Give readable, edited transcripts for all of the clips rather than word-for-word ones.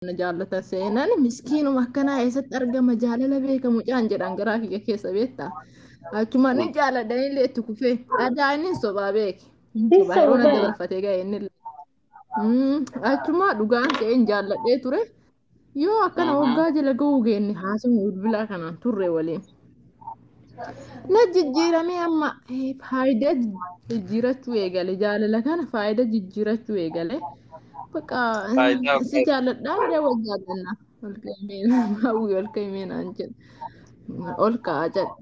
Na jaallata seenan miskiinuma akkanaa eessatti argama jaalala beekamu caan jedhan garaa kiyya keessa beektaa. Achumaan ni jaaladha, illee itti kufee adaa inni sobaa beeke. Sobaa yeroo na dabarfatee ga'e inni illee. Achumaa dhugaan ta'een jaalladhee ture. Yoo akkana waggaa jala ga'uu geenne haasawuu bilbilaa kanaan turre waliin. Na jijjiiramee amma faayidaa jijjiirachuu eegale, jaalala kana faayidaa jijjiirachuu eegale. Bakka si jaalladhaa miree wal jaallanna. Ol ka'imee hawwii ol ka'imee naan jedhe. Ol ka'a jedhe.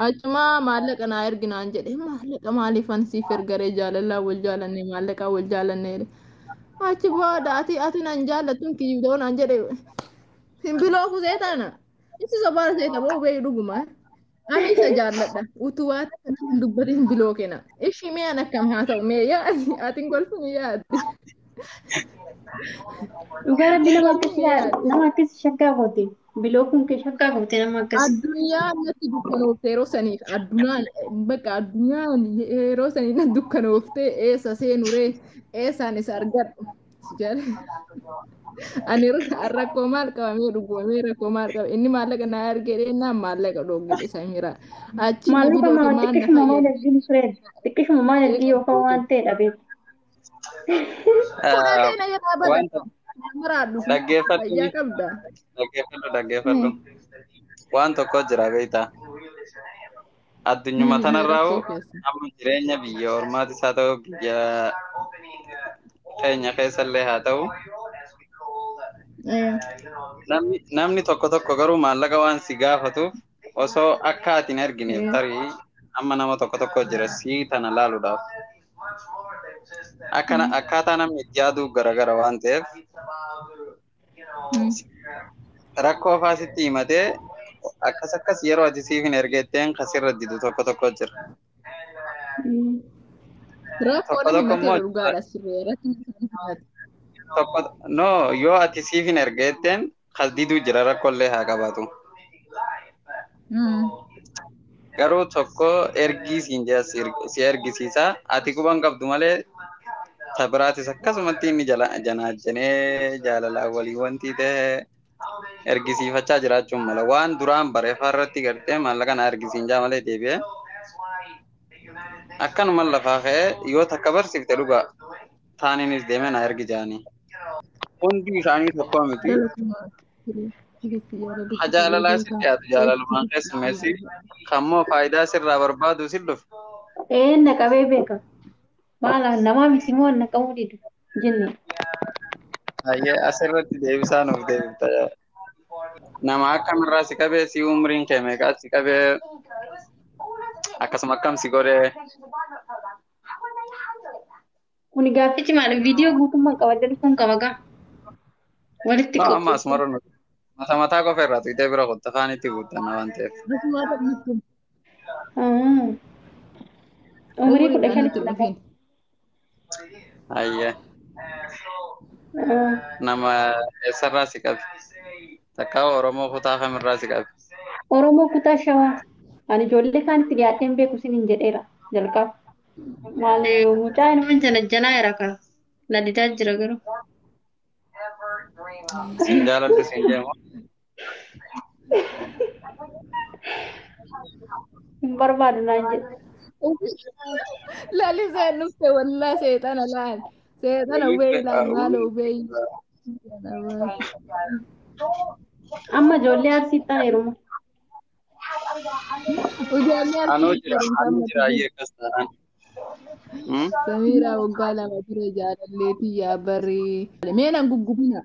Achumaa maallaqa naa ergi naan jedhe. Maallaqa maaliifan siif ergaree, jaalalaa wal jaallanne, maallaqaa wal jaallanne. Achi booda ati nan jaallattuun kiyyuu naan jedhe. Hin biloo tana. Isi sobaa seeta moo beeku dhuguma. Ani isa jaalladha. Utuu waa kana hin dubbatin hin biloo kenna. Ishii mee an akkam haa ta'u mee yaa ati hin golfini yaadde. Dhugaa rabbi, nama akkasii shaggaa goote. Biloo kun kee shaggaa goote nama akkasii. Addunyaan natti dukkanoofte yeroo saniif, addunyaan bakka addunyaan yeroo saniif natti dukkanoofte. Eessa seenuree, eessaan isa argadhu? Ani rakkoo maal qaba mee, dhugumamee rakkoo maal qaba? Inni maallaqa naa ergee naan maallaqa dhoogge Samira. Achi maallaqa maal xiqqishuma maal ergin sureen xiqqishuma maal ergii yookaan waan ta'e dhabeef. Fudhatee na jalaa bada. Maraadhu. Dhaggeeffadhu. Fayyaa qabda. Dhaggeeffadhu, dhaggeeffadhu. Waan tokko jira beektaa. Addunyuma tanarraa amma jireenya biyya ormaatis haa ta'u, biyya keenya keessallee haa ta'u, namni tokko tokko garuu maallaqa waan si gaafatuuf osoo akka ati hin ergineef, tarii amma nama tokko tokko jira si tana laaluudhaaf. Akkana akkaataa namni itti yaadu garagara waan ta'eef, rakkoo fa'aa sitti himatee akkas akkas yeroo ati siif hin ergetteen kasirra didu tokko tokko jira. Rakkoo Tokko tokko himatee immoo dhugaadha sirrii irratti. Tokko no yoo ati siif hin ergetteen kas diduu jira, rakkoolee haa qabaatu. Garuu tokko ergii siin jedha, si ergisiisa, ati quban qabdu malee ta biraatis akkasumatti inni jala janaajjanee jaalalaan walii wanti ta'e ergisiifachaa jiraachuun mala, waan duraan bareefaa irratti gartee maallaqa na ergisiin jaa malee deebi'ee akkanuma lafaa ka'ee yoo takka barsiifte dhugaa taaniinis deemee na ergi jaanii. Hundi isaanii tokko miti. Ha jaalalaa si dhiyaatu jaalalumaan keessummeessi, kammoo faayidaa sirraa barbaadu si dhufe. Ee, na qabee beeka. Maal namaa miti moo na qabuu didu jenne. Hayyee, asirratti deebisaa nuuf deebifta. Nama akkamirraa si qabee, si umriin kee meeqaa si qabee, akkasuma akkam si godhee? Kuni gaaffichi maali? Viidiyoo guutummaa qabadde dhufuun qaba gaa. Walitti No, amma qopheessuu. asumarra nu mata mataa qofa irraa tuqxee bira qotta afaan itti guuttanna waan ta'eef. Umurii 15tti na qabe. Hayyee, nama eessarraa si qabe? Takkaa Oromoo kutaa kamirraa si qabe? Oromoo kutaa Shawaa. Ani ijoollee kaanitti dhiyaadheen beeku isiniin jedheera jalqaba. Maal mucaa inuma janajjanaa jira kaa. Na didaa jira garuu. Sin jaaladhu siin deemu. Hin barbaadu naan jedhe. Laliseen dhufte wallaa, seexana laal. Seexana ubee laal, maal ubee. Amma ijoollee Arsiitti heeruma. Ijoollee Anuu Arsiitti jira, heerumte anuu amma. Jira ayyee akkas taanaan. Samiiraa, waggaa 2 ture jaalallee tiyyaa barri. Mee nan guggubina.